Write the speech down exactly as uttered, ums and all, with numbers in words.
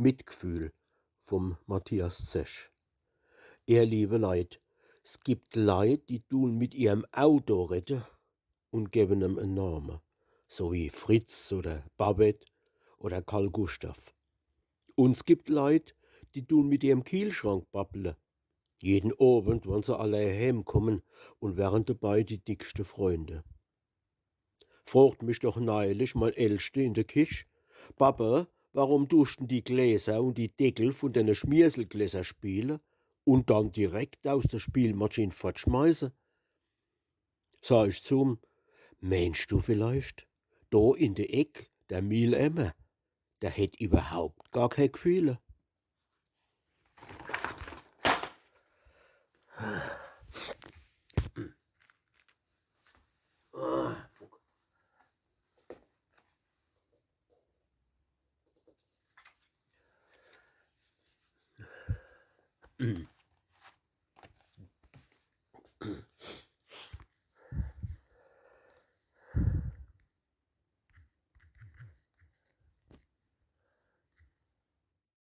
Mitgfühl vum Matthias Zech. Ihr liewe Leit, s gibt Leit, die tun mit ihrem Auto redde un gewen em en Name, so wie Fritz oder Babett oder Karl Gustav. Un s gibt Leit, die tun mit ihrem Kielschrank babble, jeden Owend, wann se alle heemkommen, un wären debei die dickste Freunde. Frocht mich doch neilich mein Ältschde in de Kich: „Babbe, warum duscht denn die Gläser un die Deckel vun dene Schmierselgläser spiele un dann direkt aus de Spielmaschin fortschmeiße?“ Sa ich zum: „Meenscht du vielleicht, do in de Eck, der Mielemmer, der hätt iwwerhaupt gar kee Gfehle?“